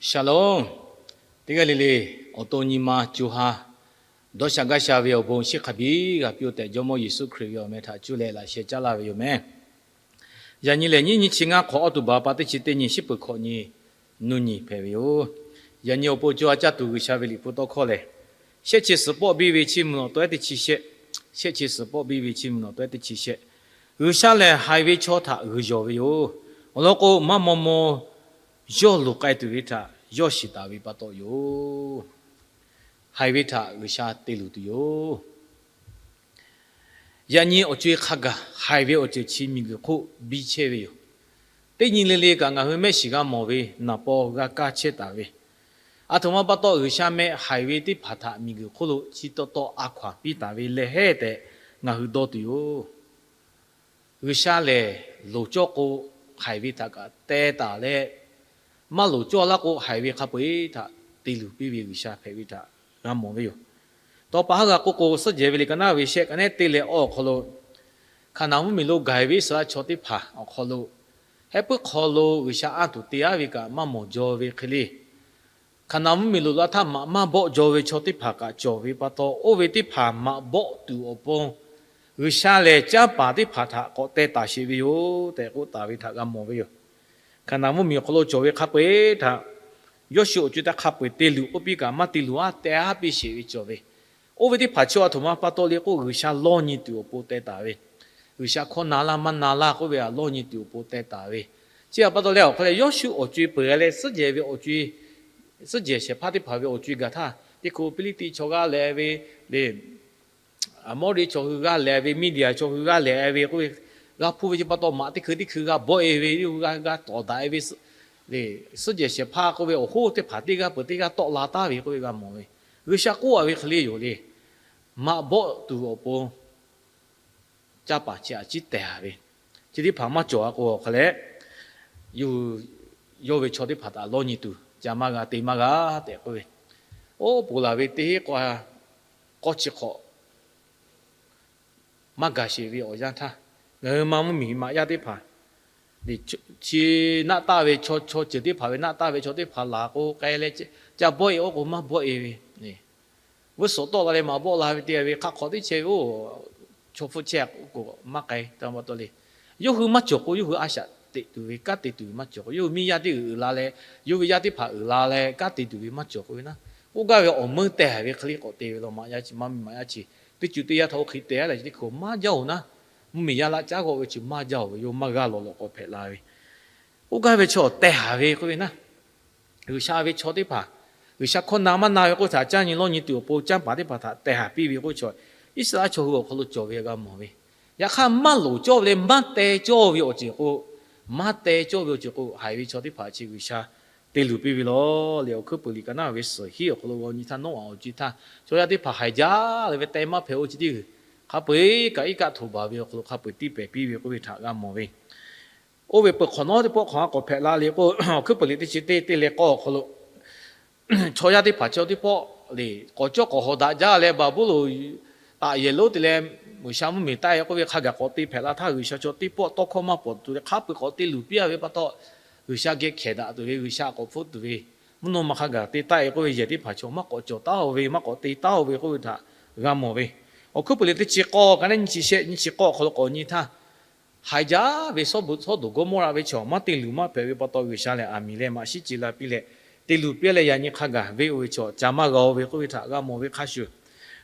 Shalom. Teˇ g'aˇ le le, awˬ to nyi ma co ha dawˇ sha gaˇ sha ve awˬ bon chi hk'a biˇ g'a piˇ-oˆ tehꞈ, Jawˇmawˇ Yeˍsuˆ Hkriꞈ ve awˬ meh htaꞈ cuˇ leh laꞈ sheh caˉ laˇ ve yoˬ meh. Yaꞈ nyi lehˬ, nyiˇ nyi chi ngaˇ hk'awꞈ awˇ tuˬ baˬ pa teˇ chi teˇ nyi, shiˉ peuˬ hkawꞈ nyi, nuˇ nyi hpehꞈ ve yoˬ. Yaꞈ nyi awˬ pon co ha caˇ tuˬ G'uiˬsha ve liꞈ hpu tawˇ hkawˇ lehˬ, shehˆ chi suhˍ pawˆ biˇ ve chiˇ mvuh nawˬ tawehˉ teˇ chi shehˆ, shehˆ chi suhˍ pawˆ biˇ ve chiˇ mvuh nawˬ tawehˉ teˇ chi shehˆ. G'uiˬsha lehˬ haiˬ ve chaw htaꞈ g'uiˬ yawˬ ve yoˬ. Awˬ lawn k'o, maˇ maw maw yawˇ loˍ k'ai tuˬ ve htaꞈ yawˇ shiˍ taˍ ve pa taw yoˬ. Haiˬ ve htaꞈ G'uiˬsha te luˬ tuˬ yoˬ. Yaꞈ nyi awˬ co-e hk'a gaˬ haiˬ ve awˬ ceuˬ chi miˬguiˬ hk'oˆ biˇ chehˇ ve yoˬ. Teˇ nyi le le kaꞈ ngaˬ hui mehˆ shiˍ g'a mawˬ ve, naˍ paw g'a kaˇ chehˇ taˍ ve, aˬ htoꞈ ma pa taw G'uiˬsha meh haiˬ ve teˇ hpaˍ htaꞈ miˬguiˬ hk'oˆ lo chi taw taw a hkaw-anˬ piˇ taˍ ve lehˬ hehˉ tehꞈ ngaˬ hui dawˇ tuˬ yoˬ. G'uiˬsha lehˬ, loˍ cawˇ k'o, haiˬ ve htaꞈ kaꞈ teh taˍ leh, maˇ loˍ cawˇ laˇ k'o, haiˬ ve hk'a peu-eˬ htaꞈ te luˬ piˇ ve G'uiˬsha hpehꞈ ve htaꞈ g'a mawˬ ve yoˬ. Tawˇ pa haˉ g'a k'oˆ k'o, suhˉ jehˬ ve liꞈ ka naˉ ve shehˆ ka nehˉ teˇ leh awˇ awˬ hk'aw lo, Hkaˍnanˍ mvuhˇmiˬ lo gaˬ-e ve Iˉsaˍreˍlaˆ chaw teˇ hpaˍ awˬ hk'aw lo, heh puiˉ hk'aw lo G'uiˬsha anˇ tuˬ te-aˉ ve kaꞈ maˇ mawˬ jaw ve hk'e le. Hkaˍnanˍ mvuhˇmiˬ lo la htaˇ maꞈ maˇ bawˆ jaw ve chaw teˇ hpaˍ kaꞈ cawˬ ve pa taw, oˇ ve teˇ hpaˍ maꞈ bawˆ tuˬ awˬ pon, G'uiˬsha lehˬ canˇ paˍ teˇ hpaˍ htaꞈ k'awꞈ teh taˍ sheˍ ve yoˬ tehꞈ k'oˆ taˍ ve htaꞈ g'a mawˬ ve yoˬ. Hkaˍnanˍ mvuhˇmiˬ awˬ hk'aw lo cawˬ ve hk'a peu-eˬ htaꞈ Yawˇshuˆ awˬ co-e htaꞈ hk'a peu-eˬ te luˬ k'oˆ piˇ kaꞈ maˇ te luˬ-aˉ teh-aˉ piˇ sheˍ ve cawˬ ve. Oˇ ve teˇ hpaˍ chi aˬ htoꞈ ma pa taw le k'o, G'uiˬsha lawˇ nyi tuˬ awˬ pon teh taˍ ve, G'uiˬsha hkawˇ na laˇ maˇ na laˇ k'oˆ ve htaꞈ lawˇ nyi tuˬ awˬ pon teh taˍ ve. Chi htaꞈ pa taw leh awˬ hk'aw leh Yawˇshuˆ awˬ co-e peuˬ-a leh, suhˉ jehˬ ve awˬ co-e, suhˉ jehˬ shehˍ hpaˇ teˇ hpaˍ ve awˬ co-e gaˬ htaˇ, teˇ hkui Hpiˇliˇtiˆ chaw g'aˇ leh ve le, Aˍmawˇriˆ chaw hui g'aˇ leh ve, Miˇdiˍaˍ chaw hui g'aˇ leh ve k'oˆ ve, g'a hpuˇ ve chi pa taw maꞈ teˇ hkui teˇ hkui g'a bawˆ-e ve, g'a tawˍ daꞈ-e ve, suhˉ jehˬ shehˍ hpaˇ k'oˆ ve awˬ hoˉ teˇ hpaˍ teˇ g'aˇ peuˬ teˇ g'aˇ tawˆ la taˍ ve k'oˆ ve g'a mawˬ ve. G'uiˬsha k'oˆ-a ve hk'e le yoˬ le. Maꞈ bawˆ tuˬ awˬ pon canˇ paˍ chi aꞈ ciˉ tehˬ-a ve, chi teˇ hpaˍ maˇ cawˬ-a k'o, awˬ hk'aw leh yawˇ ve chaw teˇ hpaˍ htaꞈ lawˇ nyi tuˬ ca maˇ g'a te maˇ g'a tehꞈ k'oˆ ve, oˇ ponˬ laˬ ve teˇ heˉ k'awˇ chi hk'awꞈ maˇ gaˬ sheˍ ve awˬ yanˇ htaˇ, ngaˬ hui ma mvuhˇmiˬ maꞈ yaˇ teˇ hpaˍ chi naˆ taˇ ve chaw, chaw ceuˬ teˇ hpaˍ ve naˆ taˇ ve chaw teˇ hpaˍ laˬ k'o k'ai leh, ca bawˆ-e oˇ k'o maˇ bawˆ-e ve, vuiˇ suhˍ tawˆ la leh maꞈ bawˆ la ve te ve hk'a hk'awꞈ teˇ chehˇ ve, oˇ chaw hpfuhˇ chehˇ k'oˆ k'o maˇ k'ai. Htaˇ pa taw le, yawˇ hui maˇ cawˬ k'o, yawˇ hui a shaꞈ teꞈ tuˬ ve, kanˉ te tuˬ ve maˇ cawˬ k'o, yawˇ hui miˇ yaˇ teˇ g'uiˬ uiˍ la leh, yawˇ ve yaˇ teˇ hpaˍ uiˍ la leh kanˉ te tuˬ ve maˇ cawˬ k'oˆ ve naˉ, k'oˆ gaˇ ve awˬ meuˇ tehˬ ve hk'e le k'awꞈ te ve law. Maꞈ yaˇ chi, maˇ miˇ maꞈ yaˇ chi, teˇ ceuˬ teˇ yanˇ htaꞈ oˇ hk'e te-a leh, chi teˇ hkui maˇ jaˇ-oˬ naˉ, mvuhˇmiˬ yaˇ laꞈ caˉ g'awˆ ve chi maˇ jaˇ-oˬ ve, yawˇ maˇ g'a lawˬ lawꞈ k'awꞈ hpehꞈ la ve, k'oˆ gaˇ ve chaw tehˬ-a ve k'oˆ ve naˉ, G'uiˬsha ve chaw teˇ hpaˍ, G'uiˬsha hkawˇ na maˇ na ve k'oˆ htaꞈ caˇ nyi lawˇ nyi tuˬ awˬ pon canˇ paˍ teˇ hpaˍ htaꞈ tehˬ-a piˇ ve k'oˆ ve chaw, Iˉsaˍreˍlaˆ chaw hui awˬ hk'aw lo cawˬ ve g'a mawˬ ve. Yaꞈ hk'aˇ maˇ loˍ cawˇ ve leh maˇ teh cawˇ ve awˬ ceuˬ k'o, maˇ teh cawˇ ve awˬ ceuˬ k'o, haiˬ ve chaw teˇ hpaˍ chi G'uiˬsha te luˬ piˇ ve law. Leh Awˬ hkuiˉ puiˍ liꞈ ka naˉ ve suhˍ hiˉ awˬ hk'aw lo g'a nyi htaˇ, Noˉaꞈ awˬ co-e htaˇ chaw yaˇ teˇ hpaˍ haiˬ jaˇ leh ve teh maˇ hpehꞈ-o chi teˇ g'uiˬ, hk'a peu-eˬ kaꞈ iˉ kaˆ htoꞈ baˬ ve awˬ hk'aw lo hk'a peu-eˬ tiˇ pehˍ piˇ ve k'oˆ ve htaꞈ g'a mawˬ ve. Oˇ ve peuˬ hk'awꞈ nawˉ teˇ pawˆ hk'awꞈ a k'awꞈ hpehꞈ la le k'o, Awˬ hkuiˉ puiˍ liꞈ teˇ chi teˇ teˇ leh k'awˇ awˬ hk'aw lo, chaw yaˇ teˇ hpaˍ chaw teˇ pawˆ le, k'awꞈ cawˇ k'awꞈ hawˍ daꞈ jaˇ leh Baˍbuˍlonˍ taꞈ yehˬ lonˉ te leh, G'uiˬsha mvuhˇmiˬ taˆ-e k'oˆ ve hk'a gaˬ k'awꞈ te hpehꞈ la htaˇ, G'uiˬsha chaw teˇ pawˆ tawˇ hkawˇ maˇ pawˍ tuˬ leh hk'a peu-eˬ k'awꞈ te luˬ piˇ-a ve pa taw, G'uiˬsha geh hkehˍ daꞈ tuˬ ve, G'uiˬsha k'awꞈ hpfuhˆ tuˬ ve, mvuhˇ naw ma hk'a gaˬ te taˆ-e k'oˆ ve yehˬ teˇ hpaˍ chaw maˇ k'awꞈ cawˬ taˉ-oˬ ve, maˇ k'awꞈ te taˉ-oˬ ve k'oˆ ve htaꞈ g'a mawˬ ve. Awˬ hkuiˉ puiˍ liꞈ teˇ chi k'awˇ ka neˉ nyiˇ chi shehˆ nyiˇ chi k'awˇ awˬ hk'aw lo k'awꞈ nyi htaˇ, haiˬ jaˇ ve Sawˉdonˍ Gawˇmawˇraꞈ ve chaw maˇ te luˬ maˇ hpehꞈ ve pa taw, G'uiˬsha lehˬ aˬ miˍ leh maꞈ shiˉ ce la piˇ leh te luˬ piˇ leh, yaꞈ nyi hk'a gaˬ venˇ oˇ ve chaw ca maˇ g'a-o ve k'oˆ ve htaꞈ g'a mawˬ ve hk'a shuˍ,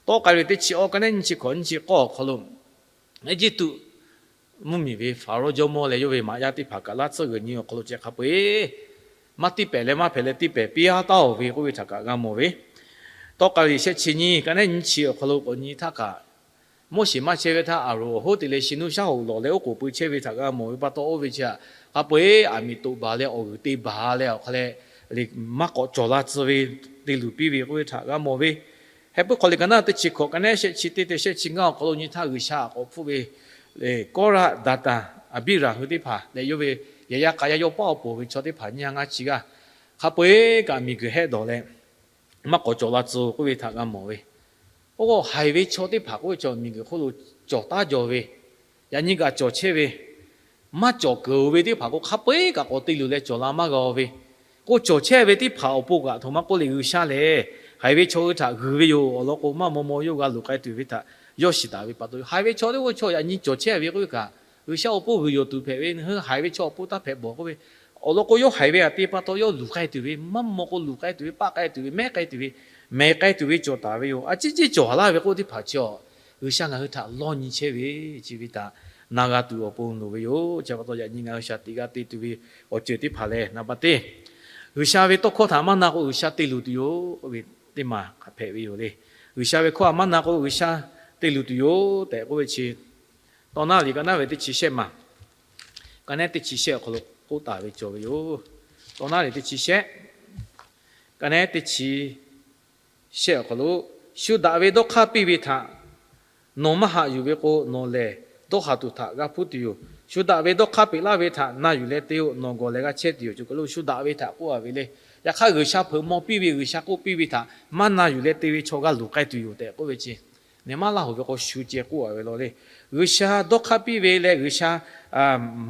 Tawˇ k'ai ve teˇ chi awˇ ka neˉ nyiˇ chi hkawꞈ nyiˇ chi k'awˇ awˬ hk'aw lo, Eˇjiˇtuꞈ mvuhˇmiˬ ve Hpaˍrawˇ jawˇmawˇ leh yawˇ ve maꞈ yaˇ teˇ hpaˍ kaꞈ laˇ tsuhˇ g'uiˬ nyi awˬ hk'aw lo ceh hk'a peu-eˬ maˇ tiˇ pehˍ leh maˇ hpehꞈ leh tiˇ pehˍ piˇ-a taˍ-oˬ ve k'oˆ ve htaꞈ kaꞈ g'a mawˬ ve. Tawˇ k'ai ve shehˆ chi nyiˇ ka neˉ nyiˇ chi awˬ hk'aw lo k'awꞈ nyi htaˇ kaꞈ, Moˉseˍ maˇ chehˇ ve htaˇ Aˍronˍ awˬ hoˉ te leh shi nuˇ shaˉ hoꞈ lawˬ leh oˉ k'oˍ pui chehˇ ve htaꞈ g'a mawˬ ve pa taw, oˇ ve chi htaꞈ hk'a peu-eˬ aˬ miˍ toꞈ baˬ leh awˬ g'uiˬ te baˬ leh awˬ hk'aw leh maˇ k'awꞈ cawˬ la tcuh ve, te luˬ piˇ ve k'oˆ ve htaꞈ g'a mawˬ ve. Heh puiˉ hk'aw liꞈ ka naˉ teˇ chi hkawꞈ ka neˉ shehˆ chi teˇ te shehˆ chi ngaˇ awˬ hk'aw lo nyi htaˇ, G'uiˬsha k'awꞈ hpfuhˆ ve Kawˇraˆ, Daˍtanˍ, Aˍbiˇraˍ hui teˇ hpaˍ leh yawˇ ve yehˬ yaˇ k'a yaˇ yawˇ paˉ awˬ poˬ ve chaw teˇ hpaˍ nyiˇ ha ngaˇ chi g'aˇ hk'a peu-eˬ kaꞈ miˬguiˬ hehˆ dawˬ leh maˇ k'awꞈ cawˬ la tcuh k'oˆ ve htaꞈ g'a mawˬ ve. Oˇ k'o haiˬ ve chaw teˇ hpaˍ k'oˆ ve chaw miˬguiˬ hk'oˆ lo cawˬ taˉ jaw ve, yaꞈ nyi kaꞈ cawˬ chehˇ ve, maˇ cawˬ kuiˬ-oˬ ve teˇ hpaˍ k'o hk'a peu-eˬ kaꞈ k'awꞈ te luˬ leh cawˬ la maˇ g'a-o ve. k'oˆ cawˬ chehˇ ve teˇ hpaˍ awˬ pon kaꞈ htoꞈ ma k'oˆ le, G'uiˬsha lehˬ haiˬ ve chaw hui htaꞈ g'uiˬ ve yoˬ. Awˬ lawn k'o, maˇ maw maw yawˇ g'a luˬ k'ai tuˬ ve htaꞈ yawˇ shiˍ taˍ ve pa taw, haiˬ ve chaw teˇ g'aˇ chaw yaꞈ nyi cawˬ chehˇ ve k'oˆ ve kaꞈ, G'uiˬsha awˬ pon g'uiˬ yawˬ tuˬ hpehꞈ ve, ngaˬ hui haiˬ ve chaw awˬ pon taˇ hpehꞈ bawˬ k'oˆ ve. Awˬ lawn k'o, yawˇ haiˬ ve htaꞈ te pa taw yawˇ luˬ k'ai tuˬ ve, maˇ maw k'o luˬ k'ai tuˬ ve, paˆ k'ai tuˬ ve, mehˉ k'ai tuˬ ve, mehˬ k'ai tuˬ ve cawˬ taˍ ve yoˬ. A ciˉ ciˉ cawˬ haˍ laˇ ve k'oˆ teˇ hpaˍ chi awˬ, G'uiˬsha ngaˬ hui htaꞈ lawˇ nyi chehˇ ve, chi ve htaꞈ na g'a tuˬ awˬ pon loˍ ve yoˬ. Chi pa taw yaꞈ nyi ngaˬ hui shaˍ tiꞈ g'a te tuˬ ve awˬ ceuˬ teˇ hpaˍ lehˬ, naˍ baˆ teˇ, G'uiˬsha ve tawˇ hkawˇ htaꞈ maˇ na k'o, G'uiˬsha te luˬ tuˬ yoˬ k'oˆ ve teˇ maˬ hk'a hpehꞈ ve yoˬ le. G'uiˬsha ve hkawˇ htaꞈ maˇ na k'o, G'uiˬsha te luˬ tuˬ yoˬ tehꞈ k'oˆ ve chi, Tawˇ naˉ liꞈ ka naˉ ve teˇ chi shehˆ maˬ, ka nehˉ teˇ chi shehˆ awˬ hk'aw lo k'oˆ taˍ ve cawˬ ve yoˬ. Tawˇ naˉ liꞈ teˇ chi shehˆ, ka nehˉ teˇ chi shehˆ awˬ hk'aw lo, shu daꞈ ve dawˇ hk'aˇ piˇ ve htaꞈ nawˬ maˇ haꞈ yuˬ ve k'o, nawˬ lehˬ dawˇ haˍ tuˬ htaꞈ g'a hpuˇ tuˬ yoˬ. Shu daꞈ ve dawˇ hk'aˇ peꞈ laˇ ve htaꞈ na yuˬ leh te-o. Nawˬ gawˬ leh g'a chehˇ tuˬ yoˬ. Cawˬ kaˬ lo shu daꞈ ve htaꞈ k'oˆ a ve le. Yaꞈ hk'aˇ, G'uiˬsha hpeuꞈ maw piˇ ve, G'uiˬsha k'oˆ piˇ ve htaꞈ maˇ na yuˬ leh te ve chaw g'a luˬ k'ai tuˬ yoˬ tehꞈ k'oˆ ve chi, nehˬ maˇ laˇ hoꞈ ve k'o, shu ceh k'oˆ a ve law le. G'uiˬsha dawˇ hk'aˇ piˇ ve leh G'uiˬsha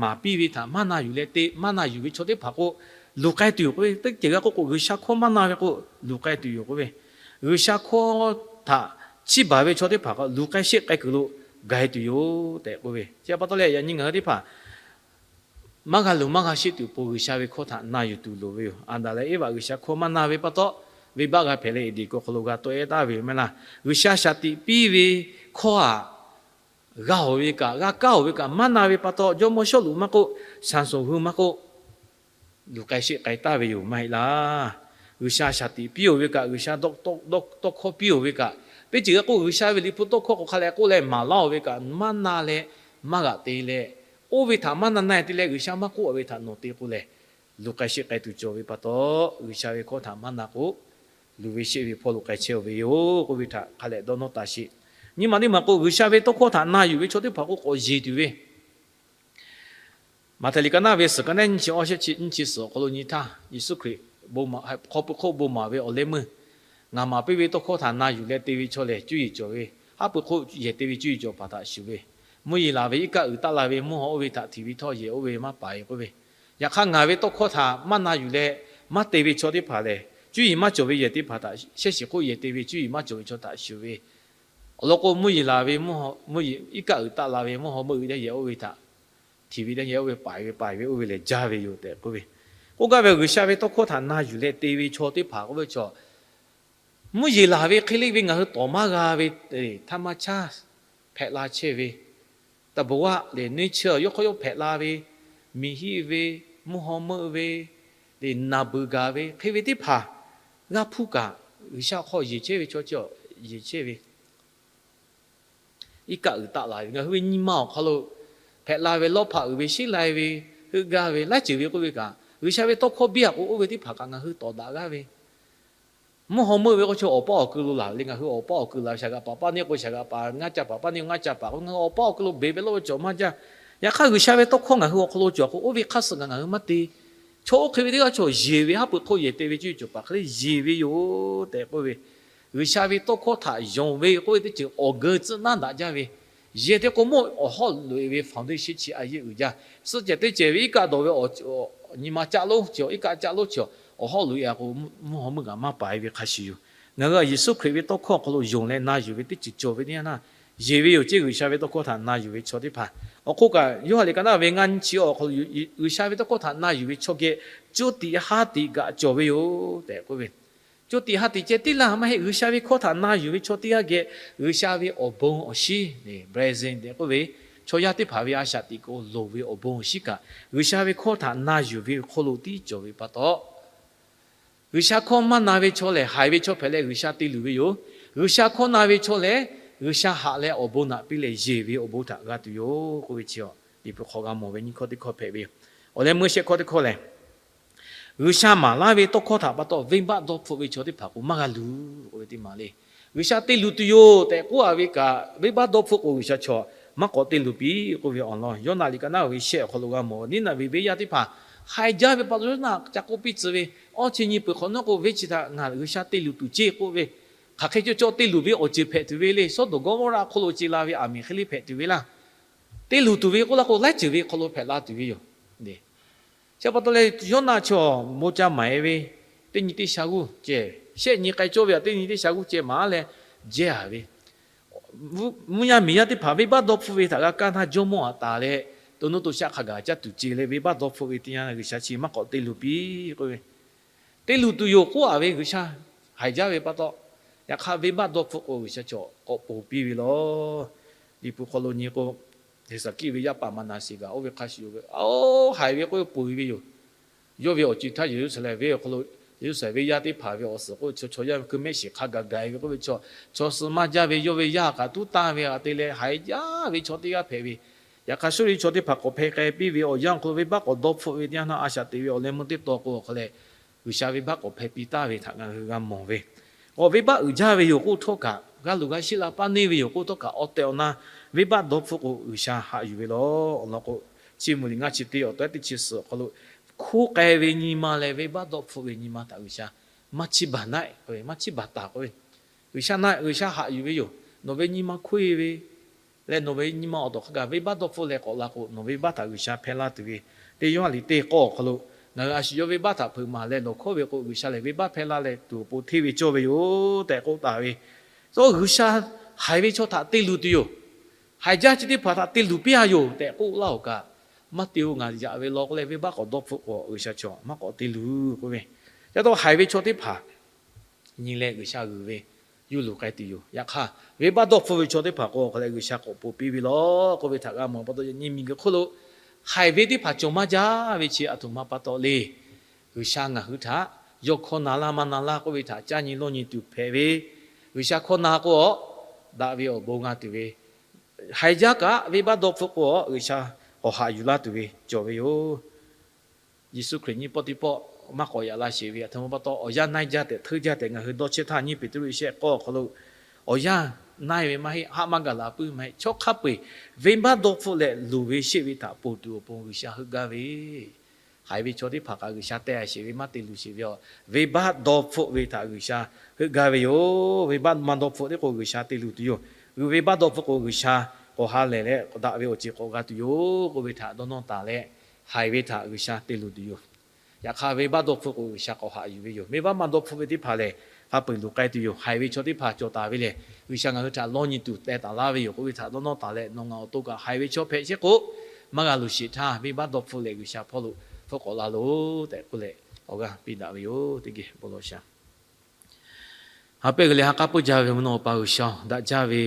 maˍ piˇ ve htaꞈ maˇ na yuˬ leh te, maˇ na yuˬ ve chaw teˇ hpaˍ k'o, luˬ k'ai tuˬ yoˬ k'oˆ ve. Teˇ ceuˬ g'a k'oˆ k'o, G'uiˬsha hkawˇ maˇ na ve k'o, luˬ k'ai tuˬ yoˬ k'oˆ ve. G'uiˬsha hkawˇ htaꞈ chiˇ baˬ ve chaw teˇ hpaˍ k'o, luˬ k'ai sheˆ k'ai kuiˬ lo gaˬ e tuˬ yoˬ tehꞈ k'oˆ ve. Chi pa taw leh, yaꞈ nyi ngaˬ hui teˇ hpaˍ maˇ g'a luˬ maˇ g'a sheˆ tuˬ awˬ pon G'uiˬsha ve hkawˇ htaꞈ na yuˬ tuˬ loˍ ve yoˬ. Aˍdanˍ leh Eˇvaꞈ G'uiˬsha hkawˇ maˇ na ve pa taw, venˇbaˆ g'a hpehꞈ leh Eˍdenˍ kuiˬ awˬ hk'aw lo g'a tawˆ e taˍ ve yoˬ maˇ heˆ laˇ. G'uiˬsha shaˍ tiꞈ piˇ ve hkawˇ htaꞈ g'a oˍ ve kaꞈ, g'a kaˇ oˍ ve kaꞈ maˇ na ve pa taw, jawˇmawˇ Sawˉluꞈ maˇ k'oˆ, Saˍsonˍ hui maˇ k'oˆ, luˬ k'ai sheˆ k'ai taˍ ve yoˬ maˇ heˆ laˇ. G'uiˬsha shaˍ tiꞈ piˇ oˬ ve kaꞈ, G'uiˬsha tawˇ hkawˇ piˇ oˬ ve kaꞈ, teˇ ceuˬ g'a k'oˆ, G'uiˬsha ve liꞈ hpu tawˇ hkawˇ k'awꞈ hk'a leh k'oˆ leh maˍ laˇ oˬ ve kaꞈ maˇ na leh, maˇ g'aꞈ te leh, oˇ ve htaꞈ maˇ na na te leh G'uiˬsha maˇ k'oˆ a ve htaꞈ nawˬ te k'o lehˬ, luˬ k'ai sheˆ k'ai tuˬ cawˬ ve pa taw, G'uiˬsha ve hkawˇ htaꞈ maˇ na k'o, luˬ ve sheˆ ve hpawˇ lo k'ai chehˇ ve yoˬ k'oˆ ve htaꞈ hk'a leh dawˇ nawˇ taˍ sheˍ. Nyi ma teˇ maˬ k'o, G'uiˬsha ve tawˇ hkawˇ htaꞈ na yuˬ ve chaw teˇ hpaˍ k'o k'awꞈ yeˬ tuˬ ve Maꞈhtehˍ liꞈ ka naˉ ve suhˍ ka nehˉ nyiˇ chi awˇ shehˆ chi nyiˇ chi suhˍ awˬ hk'aw lo nyi htaˇ, Yeˍsuˆ Hkriꞈ hk'aw pui hk'oˆ bon maˍ ve awˬ leh meuˇ, ngaˬ maˍ piˇ ve tawˇ hkawˇ htaꞈ na yuˬ leh te ve chaw lehˬ, cuˇ yiˍ cawˬ ve, haˉ pui hk'oˆ yehˬ te ve cuˇ yiˍ cawˬ paˍ htaꞈ shuˍ ve, mvuhˇ yeˬ laˬ ve iˉ kaˆ uiˍ taˆ la ve mvuhˇ haw oˇ ve htaꞈ htiꞈ ve htawˇ yehˬ oˇ ve maˇ paiˍ k'oˆ ve. Yaꞈ hk'aˇ, ngaˬ ve tawˇ hkawˇ htaꞈ maˇ na yuˬ leh maˇ te ve chaw teˇ hpaˍ lehˬ, cuˇ yiˍ maˇ cawˬ ve yehˬ teˇ hpaˍ htaꞈ shehˇ shiˍ hk'oˆ yehˬ te ve cuˇ yiˍ maˇ cawˬ ve chaw htaꞈ shuˍ ve, awˬ lawn k'o, mvuhˇ yeˬ laˬ ve mvuhˇ haw, mvuhˇ yeˬ iˉ kaˆ uiˍ taˆ la ve mvuhˇ haw meuˇ uiˍ jaˇ yehˬ oˇ ve htaꞈ htiꞈ ve jaˇ yehˬ oˇ ve paiˍ ve paiˍ ve oˇ ve lehˬ jaˇ ve yoˬ tehꞈ k'oˆ ve. K'oˆ gaˇ ve, G'uiˬsha ve tawˇ hkawˇ htaꞈ na yuˬ leh te ve chaw teˇ hpaˍ k'oˆ ve chaw, mvuhˇ yeˬ laˬ ve hk'e le ve ngaˬ hui tawˍ maˇ g'a ve, htaˇ maˇ caˇ hpehꞈ la chehˇ ve, taˍ bvuhꞈ g'aˆ lehˬ neˇ chi yawˇ hk'aw yawˇ hpehꞈ la ve, miˬ hiˆ ve, mvuhˇ haw meuˇ ve, lehˬ naˬ beuˬ gaˬ ve hk'e ve teˇ hpaˍ g'a hpuˇ kaꞈ, G'uiˬsha hk'aw yeˬ chehˇ ve chaw chi yeˬ chehˇ ve iˉ kaˆ uiˍ taˆ la ve, ngaˬ hui ve nyi ma awˬ hk'aw lo hpehꞈ la ve lawˇ hpaꞈ uiˍ ve sheˉ lai ve, heuˆ gaˇ ve laiˉ ceuˬ ve k'oˆ ve kaꞈ, G'uiˬsha ve tawˇ hkawˇ biˇ a k'o oˇ ve teˇ hpaˍ kaꞈ ngaˬ hui tawˍ daꞈ g'aˇ ve, mvuhˇ haw meuˇ ve k'o chaw awˬ paˇ awˬ keu lo laˬ ve le. Ngaˬ hui awˬ paˇ awˬ keu laˬ ve shaˍ g'aꞈ paˍ paˇ neˇ k'o shaˍ g'aꞈ paˍ, ngaˇ ca paˍ paˇ neˇ k'o ngaˇ ca paˍ k'o, ngaˬ hui awˬ paˇ awˬ keu lo beˬ ve lawˇ ve cawˬ maˇ jaˇ. Yaꞈ hk'aˇ, G'uiˬsha ve tawˇ hkawˇ ngaˬ hui awˬ hk'aw lo cawˬ k'o, oˇ ve hk'aˇ suh kaꞈ ngaˬ hui maˇ te. Chaw oˇ hk'e ve teˇ g'aˇ chaw yeˬ ve, haˉ pui hk'oˆ yehˬ te ve cuˇ yiˍ cawˬ paˍ hk'e le yeˬ ve yoˬ tehꞈ k'oˆ ve, G'uiˬsha ve tawˇ hkawˇ htaꞈ yonˍ ve k'oˆ ve teˇ ceuˬ awˬ geu tcuhˆ naˉ daꞈ jaˇ ve, yehˬ te k'o mawˇ awˬ hawˉ loꞈ e ve foundation chi a yeˇ uiˍ jaˇ. Suhˆ cehˬ teˇ cehˬ ve iˉ kaˆ dawˬ ve, nyi ma caˆ lonˉ cawˬ, iˉ kaˆ caˆ lonˉ cawˬ, awˬ hawˉ loꞈ e a k'o, mvuhˇ haw meuˇ kaꞈ maˇ paiˍ ve hk'a shuˍ yoˬ. Ngaˬ hui Yeˍsuˆ Hkriꞈ ve tawˇ hkawˇ awˬ hk'aw lo yonˍ leh na yuˬ ve teˇ ceuˬ cawˬ ve teˇ yanˇ naˇ, yeˬ ve yoˬ ceˇ. G'uiˬsha ve tawˇ hkawˇ htaꞈ na yuˬ ve chaw teˇ hpaˍ awˬ hk'oˆ kaꞈ, Yoˇhanˬ liꞈ ka naˉ ve ngaˇ nyiˇ chi awˬ hk'aw lo G'uiˬsha ve tawˇ hkawˇ htaꞈ na yuˬ ve chaw geh coˇ tiꞈ haˉ tiꞈ kaꞈ cawˬ ve yoˬ tehꞈ k'oˆ ve. Coˇ tiꞈ haˉ tiꞈ ceh tiˉ laˇ maˇ heˆ. G'uiˬsha ve hkawˇ htaꞈ na yuˬ ve chaw teˇ g'aˇ geh G'uiˬsha ve awˬ bon awˬ shinˉ, blessing tehꞈ k'oˆ ve, chaw yaˇ teˇ hpaˍ ve a shaꞈ teꞈ k'o loˍ ve awˬ bon awˬ shinˉ kaꞈ, G'uiˬsha ve hkawˇ htaꞈ na yuˬ ve hk'aw lo tiˉ cawˬ ve pa taw, G'uiˬsha hkawˇ maˇ na ve chaw lehˬ, haiˬ ve chaw hpehꞈ leh G'uiˬsha te luˬ ve yoˬ. G'uiˬsha hkawˇ na ve chaw lehˬ, G'uiˬsha haꞈ leh awˬ bon naꞈ piˇ leh yeˬ ve awˬ bon htaꞈ g'a tuˬ yoˬ k'oˆ ve chi, Liꞈ hpu hk'aw g'a mawˬ ve nyiˇ hkawˇ teˇ hkawˇ hpehꞈ ve yoˬ. Awˬ leh meuˇ shehˆ hkawˇ teˇ hkawˇ lehˬ, G'uiˬsha maˍ laˇ ve tawˇ hkawˇ htaꞈ pa taw venˇbaˆ dawˇ hpfuhˆ ve chaw teˇ hpaˍ k'o maˇ g'a luˬ k'oˆ ve teˇ maˬ le. G'uiˬsha te luˬ tuˬ yoˬ tehꞈ k'oˆ a ve kaꞈ, venˇbaˆ dawˇ hpfuhˆ k'o G'uiˬsha chaw maˇ k'awꞈ te luˬ piˇ k'oˆ ve awˬ lawn Yoˇnaˆ liꞈ ka naˉ ve shehˆ awˬ hk'aw lo g'a mawˬ. Niˉnaˍveˍ venˇ yaˇ teˇ hpaˍ haiˬ jaˇ ve pa taw, Yoˇnaˆ ca k'oˆ piˇ tcuh ve, Awˇ, chi nyi peuˬ hk'awꞈ nawˉ k'o, venˇ chi htaꞈ ngaˬ G'uiˬsha te luˬ tuˬ ceˇ k'oˆ ve, hk'aˬ hk'e cawˇ cawˇ te luˬ ve awˬ ceuˬ hpehꞈ tuˬ ve le. Sawˉdonˍ Gawˇmawˇraˆ hk'oˆ lo ce la ve aˬ miˍ hk'e le hpehꞈ tuˬ ve laˇ. Te luˬ tuˬ ve k'oˆ laˇ k'o, laiˉ ceuˬ ve hk'aw lo hpehꞈ la tuˬ ve yoˬ. Chi pa taw leh Yoˇnaˆ chaw bon ca maˍ-e ve, teˇ nyi teˇ sha g'uˇ ceh, shehˆ nyi k'ai cawˇ ve aꞈ teˇ nyi teˇ sha g'uˇ ceh maˍ leh jehˇ-a ve, mvuhˇ yaˇ miˬ yaˇ teˇ hpaˍ venˇbaˆ dawˇ hpfuhˆ ve htaꞈ g'a kaˇ htaˇ, jawˇmawˇ aꞈ taˍ leh to nuˇ to shaˆ hk'a gaˬ caˇ tuˬ ce leh venˇbaˆ dawˇ hpfuhˆ ve teˇ yanˇ, G'uiˬsha chi maˇ k'awꞈ te luˬ piˇ k'oˆ ve, te luˬ tuˬ yoˬ k'oˆ-a ve, G'uiˬsha haiˬ jaˇ ve pa taw, yaꞈ hk'aˇ venˇbaˆ dawˇ hpfuhˆ k'o G'uiˬsha chaw k'awꞈ ponˬ piˇ ve law. Liꞈ hpu hk'aw lo nyi k'o, Heˍsaˍkiˆ ve yaˇ paˍ Maˍnaˍseˍ kaꞈ oˇ ve hk'a shuˍ yoˬ ve, oˇ haiˬ ve k'oˆ ve ponˬ-e ve yoˬ. Yawˇ ve awˬ co-e htaˇ Yeˍruˆsaˍlehnˍ venˇ awˬ hk'aw lo Yeˍruˆsaˍlehnˍ venˇ yaˇ teˇ hpaˍ ve awˬ suhˍ k'oˆ ve chaw, chaw yaˇ ve keu mehˆ shiˍ hk'a gaˬ gaˬ-e ve k'oˆ ve chaw, chaw suh maˇ jaˇ ve yawˇ ve yaˇ kaꞈ tuˉ tanˇ ve hk'aˬ hk'e te leh haiˬ jaˇ ve chaw teˇ g'aˇ hpehꞈ ve. Yaꞈ hk'aˇ Suˇriˆ chaw teˇ hpaˍ k'awꞈ hpeh k'ai piˇ ve awˬ yanˇ awˬ hk'aw lo venˇbaˆ k'awꞈ dawˇ hpfuhˆ ve teˇ yanˇ, a shaꞈ teꞈ ve awˬ leh meuˇ teˇ taw k'o awˬ hk'aw leh G'uiˬsha venˇbaˆ k'awꞈ hpeh piˇ taˍ ve htaꞈ ngaˬ hui g'a mawˬ ve. K'awꞈ venˇbaˆ uiˍ jaˇ ve yoˬ k'oˆ htawˇ kaꞈ, g'a luˬ g'a sheˆ la paˇ neˇ ve yoˬ k'oˆ htawˇ kaꞈ, awˬ tehˬ awˬ na venˇbaˆ dawˇ hpfuhˆ k'o G'uiˬsha haꞈ yuˬ ve law. Awˬ lawn k'o, Chiˇ mvuh liꞈ ngaˇ chi teˇ awˬ tehˉ teˇ chi suhˍ awˬ hk'aw lo, hkoˇ k'ai ve nyi ma leh venˇbaˆ dawˇ hpfuhˆ ve nyi ma htaꞈ G'uiˬsha maˇ chiˇ baˬ naˆ-e k'oˆ ve, maˇ chiˇ baˬ taˍ k'oˆ ve, G'uiˬsha naˆ-e, G'uiˬsha haꞈ yuˬ ve yoˬ. Nawˬ ve nyi ma hkoˇ-e ve leh nawˬ ve nyi ma awˬ tawˬ hk'a gaˬ venˇbaˆ dawˇ hpfuhˆ leh k'awꞈ la k'o, nawˬ ve venˇbaˆ htaꞈ G'uiˬsha hpehˇ laˇ tuˬ ve. Teˇ Yoˇhanˬ liꞈ teˇ k'awˇ awˬ hk'aw lo, ngaˬ hui a shu yawˇ venˇbaˆ htaꞈ hpeuꞈ maˍ leh lawˬ hkawˇ ve k'o, G'uiˬsha lehˬ venˇbaˆ hpehˇ laˇ leh tuˬ awˬ pon hteˇ ve cawˇ ve yoˬ tehꞈ k'oˆ taˍ ve. G'uiˬsha haiˬ ve chaw htaꞈ te luˬ tuˬ yoˬ. Haiˬ jaˇ chi teˇ hpaˍ htaꞈ te luˬ piˇ-a yoˬ tehꞈ k'oˆ laˇ-oˬ kaꞈ, maˇ te-o, ngaˬ yaꞈ ve law k'oˆ leh venˇbaˆ k'awꞈ dawˇ hpfuhˆ k'o G'uiˬsha chaw maˇ k'awꞈ te luˬ k'oˆ ve. Ca taw haiˬ ve chaw teˇ hpaˍ nyi leh G'uiˬsha g'uiˬ ve yuˇ luˬ k'ai tuˬ yoˬ. Yaꞈ hk'aˇ, venˇbaˆ dawˇ hpfuhˆ ve chaw teˇ hpaˍ k'o awˬ hk'aw leh G'uiˬsha k'awꞈ ponˬ piˇ ve law k'oˆ ve htaꞈ g'a mawˬ pa taw, yaꞈ nyi miˬguiˬ hk'oˆ lo haiˬ ve teˇ hpaˍ cawˬ maˇ jaˇ ve chi aˬ htoꞈ ma pa taw le. G'uiˬsha ngaˬ hui htaꞈ yawˇ hkawˇ na laˇ maˇ na laˇ k'oˆ ve htaꞈ caˇ nyi lawˇ nyi tuˬ hpehꞈ ve, G'uiˬsha hkawˇ na k'o a daꞈ ve awˬ bon g'a tuˬ ve, haiˬ jaˇ kaꞈ venˇbaˆ dawˇ hpfuhˆ k'o a G'uiˬsha k'awꞈ haꞈ yuˬ laˇ tuˬ ve cawˬ ve yoˬ. Yeˍsuˆ Hkriꞈ nyiˇ pawˆ teˇ pawˆ maˇ k'awꞈ yaꞈ la sheˍ ve aˬ htoꞈ ma pa taw, awˬ yanˇ naiˇ jaˇ tehꞈ hteˇ jaˇ tehꞈ ngaˬ hui dawˇ chehˇ htaˇ, nyiˇ Peˍtruˆ shehˆ k'awˇ awˬ hk'aw lo, awˬ yanˇ naiˇ ve maˇ heˆ, haˆ maˇ gaˬ la puiˉ maˇ heˆ, chaw hk'a peu-eˬ venˇbaˆ dawˇ hpfuhˆ leh luˬ ve sheˆ ve htaꞈ ponˬ tuˬ awˬ pon G'uiˬsha heuˆ gaˇ ve. Haiˬ ve chaw teˇ hpaˍ kaꞈ G'uiˬsha te-a sheˍ ve maˇ te luˬ sheˍ ve a, venˇbaˆ dawˇ hpfuhˆ ve htaꞈ G'uiˬsha heuˆ gaˇ ve yoˬ. Venˇbaˆ maˇ dawˇ hpfuhˆ tiˉ k'o G'uiˬsha te luˬ tuˬ yoˬ. G'uiˬ venˇbaˆ dawˇ hpfuhˆ k'o G'uiˬsha k'awꞈ ha lehˬ leh k'awꞈ daꞈ ve awˬ ceuˬ k'awꞈ g'a tuˬ yoˬ k'oˆ ve htaꞈ dawˇ nawˇ taˍ leh, haiˬ ve htaꞈ G'uiˬsha te luˬ tuˬ yoˬ. Yaꞈ hk'aˇ, venˇbaˆ dawˇ hpfuhˆ k'o G'uiˬsha k'awꞈ haꞈ yuˬ ve yoˬ. Venˇbaˆ maˇ dawˇ hpfuhˆ ve teˇ hpaˍ lehˬ, hk'a peu-eˬ luˬ k'ai tuˬ yoˬ. Haiˬ ve chaw teˇ hpaˍ cawˬ taˍ ve lehˬ, G'uiˬsha ngaˬ hui htaꞈ lawˇ nyi tuˬ teh taˍ laˇ ve yoˬ k'oˆ ve htaꞈ dawˇ nawˇ taˍ leh, nawˬ ngaˬ awˬ to kaꞈ haiˬ ve chaw hpehꞈ chehˇ k'o, maˇ g'a luˬ sheˍ htaˇ, venˇbaˆ dawˇ hpfuhˆ leh G'uiˬsha hpawˇ lo hpfuhˆ k'awꞈ la loˬ tehꞈ k'oˆ leh, awˬ g'aˇ piˇ daꞈ ve yoˬ. Teˇ geh bon lawˬ shaˍ. Ha pehˇ g'uiˬ leh ha k'aˉ peuˇ jaˇ ve mvuhˇ naw Awˬ pa G'uiˬsha-oˬ, daꞈ jaˇ ve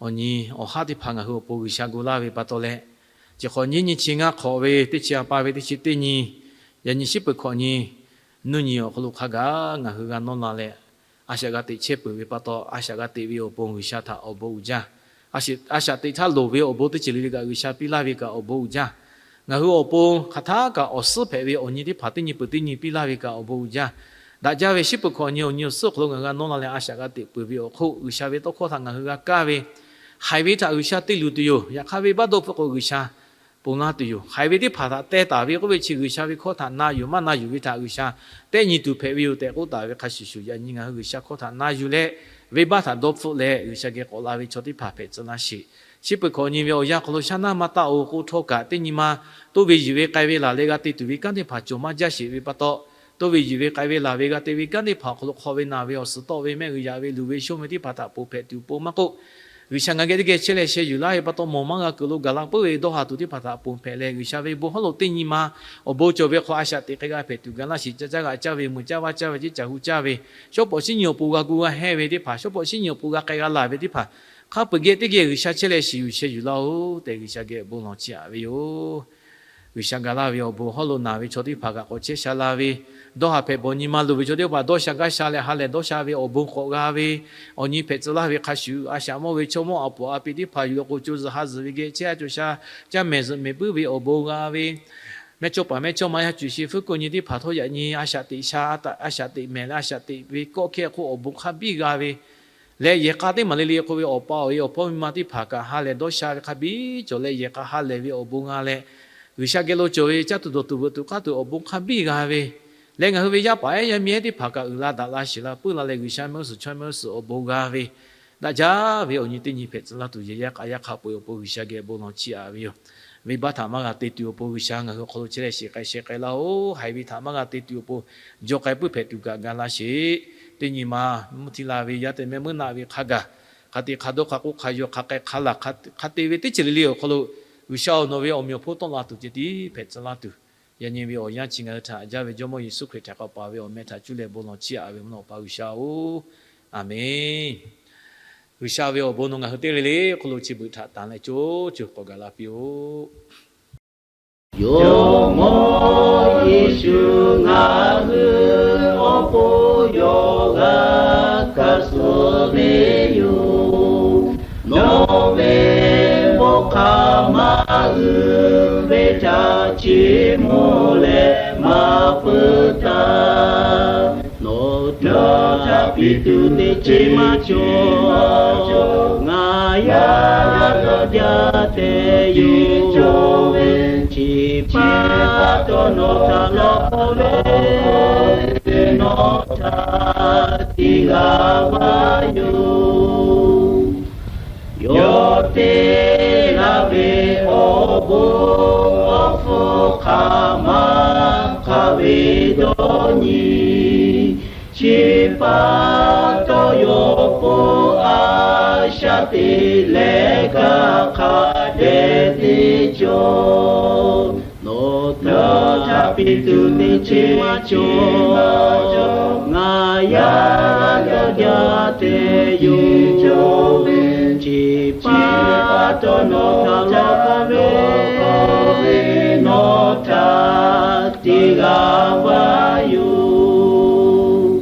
awˬ nyi awˬ haˉ teˇ hpaˍ ngaˬ hui awˬ pon G'uiˬsha gu laˇ ve pa taw leh, chi hk'awꞈ nyiˇ nyi chi ngaˇ hk'awꞈ ve teˇ chi a pa ve teˇ chi teˇ nyi, yaꞈ nyi shiˉ peuˬ hkawꞈ nyi, nuˇ nyi awˬ hk'aw lo hk'a gaˬ ngaˬ hui g'a nawˇ la leh, a shaꞈ g'a teꞈ chehˇ peuˬ ve pa taw, a shaꞈ g'a teꞈ ve awˬ pon G'uiˬsha htaꞈ awˬ bon uiˍ jaˇ. A shaꞈ teꞈ htaˇ loˍ ve awˬ bon teˇ ceuˬ le le kaꞈ G'uiˬsha piˇ laˇ ve kaꞈ awˬ bon uiˍ jaˇ. Ngaˬ hui awˬ pon hk'aˬ htaˇ kaꞈ awˬ suhˉ hpehꞈ ve awˬ nyi teˇ hpaˍ teˇ nyi peuˬ teˇ nyi piˇ laˇ ve kaꞈ awˬ bon uiˍ jaˇ. Daꞈ jaˇ ve shiˉ peuˬ hkawꞈ nyi awˬ nyi awˬ suhˉ awˬ hk'aw lo ngaˬ hui g'a nawˇ la leh a shaꞈ g'a teꞈ peuˬ ve awˬ hk'oˆ, G'uiˬsha ve tawˇ hkawˇ htaꞈ ngaˬ hui g'a kaˇ ve, haiˬ ve htaꞈ G'uiˬsha te luˬ tuˬ yoˬ. Yaꞈ hk'aˇ, venˇbaˆ dawˇ hpfuhˆ k'o G'uiˬsha ponˬ laˇ tuˬ yoˬ. Haiˬ ve teˇ hpaˍ htaꞈ teh taˍ ve k'oˆ ve chi G'uiˬsha ve hkawˇ htaꞈ na yuˬ maˇ na yuˬ ve htaꞈ G'uiˬsha tehˆ nyi tuˬ hpehꞈ ve yoˬ tehꞈ k'oˆ taˍ ve hk'a shuˍ shuˍ, yaꞈ nyi ngaˬ hui G'uiˬsha hkawˇ htaꞈ na yuˬ leh, venˇbaˆ htaꞈ dawˇ hpfuhˆ leh G'uiˬsha geh k'awꞈ la ve chaw teˇ hpaˍ hpehꞈ tcuh laˇ sheˍ. Shiˉ peuˬ hkawꞈ nyi ve awˬ yanˇ hk'aw lo shaˉ naˇ maˇ taˆ-oˬ k'oˆ htawˇ kaꞈ, teˇ nyi ma toˇ ve yuˬ ve k'ai ve laˬ leh g'a te tuˬ ve kanˉ teˇ hpaˍ cawˬ maˇ jaˇ sheˍ ve pa taw, toˇ ve yuˬ ve k'ai ve laˬ ve g'a te ve kanˉ teˇ hpaˍ awˬ hk'aw lo hk'aw ve naˬ ve awˬ suhˍ tawˆ ve mehˆ g'uiˬ yaꞈ ve luˬ ve shonˇ ve teˇ hpaˍ htaꞈ ponˬ hpehꞈ tuˬ awˬ pon maˇ k'oˆ, G'uiˬsha ngaˬ geh teˇ geh chehˇ leh sheh yuˬ laˇ ve pa taw, mawˬ maˇ g'a kuiˬ lo gaˬ la puiˉ ve dawˇ haˍ tuˬ teˇ hpaˍ htaꞈ ponˬ hpehꞈ leh, G'uiˬsha ve bon hawˉ lo teˇ nyi ma awˬ bon cawˬ ve hk'aw a shaꞈ teꞈ hk'e g'a hpehꞈ tuˬ ga laˇ sheˍ. Caˇ caˇ g'aꞈ caˇ ve, mui caˇ vaˇ caˇ ve, ceˇ caˬ hu caˇ ve, shawˉ pawˍ shiˉ nyi awˬ pon g'a gu g'a hehnˇ ve teˇ hpaˍ, shawˉ pawˍ shiˉ nyi awˬ pon g'a k'ai g'a laˬ ve teˇ hpaˍ, hk'a peu-eˬ geh teˇ geh G'uiˬsha chehˇ leh shiˍ yuˬ sheh yuˬ laˇ-oˬ tehꞈ, G'uiˬsha geh bon lawˬ chiˇ aꞈ ve yoˬ. G'uiˬsha ga laˇ ve awˬ bon hawˉ lo naˬ ve chaw teˇ hpaˍ kaꞈ k'awꞈ chehˇ sha la ve, dawˇ haˍ hpehꞈ bawˬ nyi ma luˬ ve chaw teˇ hpaˍ dawˇ sha gaˇ sha leh ha lehˬ dawˇ sha ve awˬ bon k'awꞈ g'a ve, awˬ nyi hpehꞈ tcuh laˇ ve hk'a shuˍ, a shaꞈ mawˇ ve chaw mawˇ aˬ poˍ a pi teˇ hpaˍ yuˬ lo k'o, co zuhˬ ha zuhˬ ve geh chehˇ a co sha, caˇ mehˍ zuhꞈ mehˍ puiˉ ve awˬ bon g'a ve, mehˇchawˇpaˍ mehˇchawˇma yaˇ cuˬ shi fuˉ ko nyi teˇ hpaˍ htawˇ yaꞈ nyi a shaꞈ teꞈ sha, a shaꞈ teꞈ mehˍ leh a shaꞈ teꞈ ve kawˆ hkehˇ hk'oˆ awˬ bon hk'a biˇ g'a ve, leh yehˬ k'a teˇ maˬ le le hk'oˆ ve awˬ pa awˬ e awˬ hpawˇ miˇ ma teˇ hpaˍ kaꞈ ha lehˬ dawˇ sha ve hk'a biˇ cawˬ leh, yehˬ k'a ha lehˬ ve awˬ bon g'a leh, G'uiˬsha geh lo cawˬ ve caˇ tuˬ dawˬ tuˬ veuꞈ tuˬ k'aˉ tuˬ awˬ bon hk'a biˇ g'a ve, leh ngaˬ hui ve yaˇ paˍ ehˉ yaˇ miˇ ehˉ teˇ hpaˍ kaꞈ uiˍ la daꞈ la shiˍ la puiˉ la leh, G'uiˬsha mehˆ g'uˇ suhˍ chawˇ mehˆ g'uˇ suhˍ awˬ bon g'a ve, daꞈ jaˇ ve awˬ nyi teˇ nyi hpehꞈ tcuh laˇ tuˬ yehˬ yaˇ k'a yaˇ hk'a peu-eˬ awˬ pon G'uiˬsha geh bon lawˬ chiˇ aꞈ ve yoˬ. Venˇbaˆ htaꞈ maˇ g'a te tuˬ awˬ pon G'uiˬsha ngaˬ hui awˬ hk'aw lo chehˇ leh sheˍ k'ai sheh k'ai laˇ-oˆ. Haiˬ ve htaꞈ maˇ g'a te tuˬ awˬ pon jawˬ k'ai puiˉ hpehꞈ tuˬ kaꞈ ga laˇ sheˍ. Teˇ nyi ma mvuhˇ htiˇ la ve yaˇ tehꞈ mehˆ meuˇ naˆ ve hk'a gaˬ, hk'a te hk'a dawˇ hk'a k'oˆ hk'a yaw hk'a k'ai hk'a laˬ hk'a te ve teˇ ceuˬ le le awˬ hk'aw lo G'uiˬsha awˬ nawˬ ve awˬ meꞈ awˬ hponˇ tawˆ la tuˬ ceh tiˉ hpehꞈ tcuh laˇ tuˬ, yaꞈ nyi ve awˬ yanˇ chi ngaˬ hui htaꞈ jaˇ ve Jawˇmawˇ Yeˍsuˆ Hkriꞈ htaꞈ k'awꞈ paˍ ve awˬ meh htaꞈ cuˇ leh bon lawˬ chiˇ aꞈ ve mvuhˇ naw Awˬ pa G'uiˬsha-oˬ, Aˍmenˇ. G'uiˬsha ve awˬ bon nawˬ ngaˬ hui teˇ g'aˇ le le awˬ hk'aw lo chi beuꞈ htaꞈ tanˍ leh co co k'awꞈ gaˬ la piˇ-oˆ. Jawˇmawˇ Yeˍsuˆ ngaˬ hui awˬ pon yawˇ g'a kaꞈ suh ve yoˬ. Nawˬ ve bon hk'aˬ ma uiˍ ve htaꞈ chiˇ mvuh leh maˇ peuˬ taˍ. Nawˬ htaꞈ piˇ tuˬ teˇ ceuˬ maˇ cawˬ. Ngaˬ yaˇ dawˇ jaˇ te yoˬ. Chi pa taw nawˬ htaꞈ lawˬ hk'aw lo nawˬ htaꞈ tiˇ g'a vaˇ yoˬ. Yawˇ te laˇ ve awˬ bon awˬ hpfuhˇ hk'aˬ ma hk'a ve dawˇ nyi. Chi pa taw yawˇ pon a shaꞈ teꞈ leh kaꞈ hk'a dehꞈ teˇ cawˬ. Nawˬ htaꞈ piˇ tuˬ teˇ ceuˬ maˇ cawˬ. Ngaˬ yaˇ dawˇ jaˇ te yoˬ. Chi pa taw nawˬ htaꞈ lawˬ hk'aw lo nawˬ htaꞈ tiˇ g'a vaˇ yoˬ.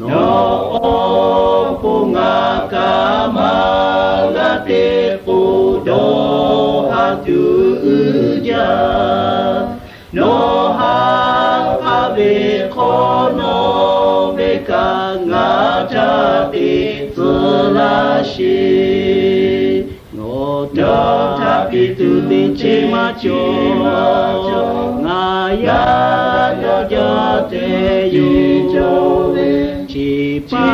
Nawˬ awˬ pon ngaˬ kaꞈ maˇ g'a te k'o, dawˇ haˍ tuˬ uiˍ jaˇ. Nawˬ haꞈ k'aˇ ve hk'aw nawˬ ve kaꞈ ngaˬ htaꞈ te tcuh laˇ sheˍ. Nawˬ htaꞈ piˇ tuˬ teˇ ceuˬ maˇ cawˬ. Ngaˬ yaˇ dawˇ jaˇ te yoˬ. Chi pa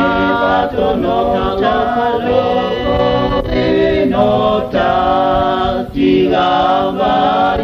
taw nawˬ htaꞈ lawˬ hk'aw lo nawˬ htaꞈ tiˇ g'a vaˇ